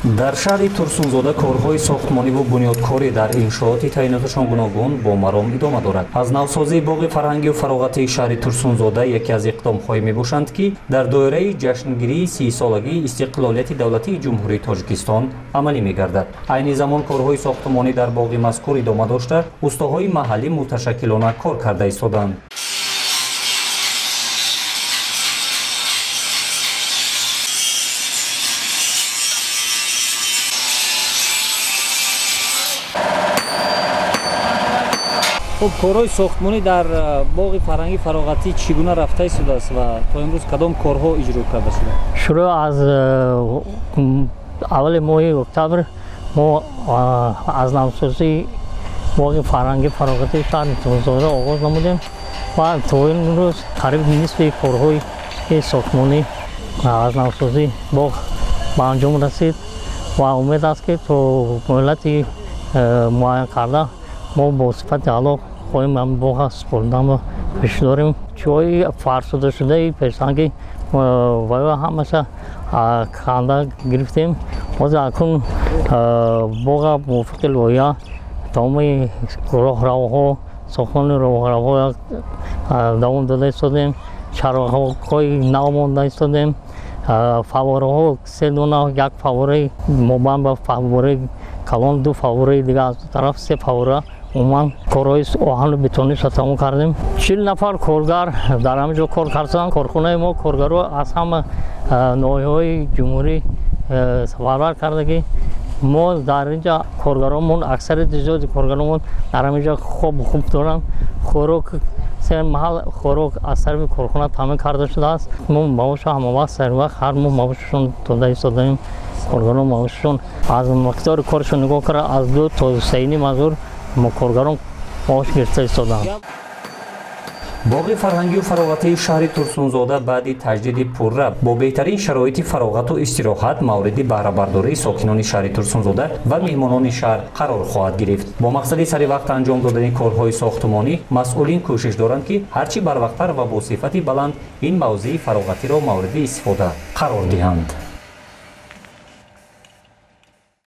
Дар шаҳри Турсунзода корҳои сохтмониву бунёдкорӣ дар иншооти таъиноташон гуногун бо маром идома дорад. Аз навсозии боғи фарҳангию фароғатии шаҳри Турсунзода яке аз иқдомҳое мебошанд, ки дар доираи ҷашнгирии 30-солагии истиқлолияти давлатии Ҷумҳурии Тоҷикистон амалӣ мегардад. Айни замон корҳои сохтмонӣ дар боғи мазкур идома дошта, устоҳои маҳаллӣ муташаккилона кор карда истоданд. Хуб, корҳои сохтмонӣ дар боғи фарҳангӣ фароғатӣ чӣ гуна рафта истодааст ва то имрӯз кадом корҳо иҷро карда шуда? Шурӯъ аз аввали моҳи октябр мо аз навсозии боғи фарҳангӣ фароғатии шаҳри Турсунзода оғоз намудем ва то имрӯз қариб нисфи корҳои сохтмонӣ аз навсозии боғ ба анҷом расид ва умед аст, ки то муҳлати муайян карда мо бо сифати аъло хоҳем ҳам боғ супориданро пеш дорем. Ҷои фарсудашудаи пешсанги ваё ҳамаша канда гирифтем. Ҳозир акнун боға мувофиқи лоиҳа тамоми роҳравҳо, сохтмони роҳравҳо давом дода истодем, чароғҳои нав монда истодем, фаввораҳо се дона, як фаввораи мобайн ба фаввораи калон, ду фаввораи дига аз ду тараф, се фаввора. Умуман корҳои оҳану бетониша тамом кардем. 40 нафар коргар дар ҳамин ҷо кор карданд. Корхонаи мо коргаро аз ҳама ноҳияҳои ҷумҳурӣ сафарбар кардагӣ. Мо дар ин ҷо коргаромон, аксарияти зиёди коргаромон дар ҳамин ҷо хоб хуб доранд. Хӯрок се маҳал хӯрок аз тарафи корхона таъмин карда шудааст. Мо маоша ҳамавақт, саривақт ҳар моҳ маошашон дода истодаем. Коргарон маошашон аз миқдори корашон нигоҳ карда аз 2 то 3,5 ҳазор коргарон маош гирифта истоданд. Боғи фарҳангию фароғатии шаҳри Турсунзода баъди таҷдиди пурра бо беҳтарин шароити фароғату истироҳат мавриди баҳрабардории сокинони шаҳри Турсунзода ва меҳмонони шаҳр қарор хоҳад гирифт. Бо мақсади саривақт анҷом додани корҳои сохтмонӣ масъулин кӯшиш доранд, ки ҳарчи барвақттар ва бо сифати баланд ин мавзеи фароғатиро мавриди истифода қарор диҳанд.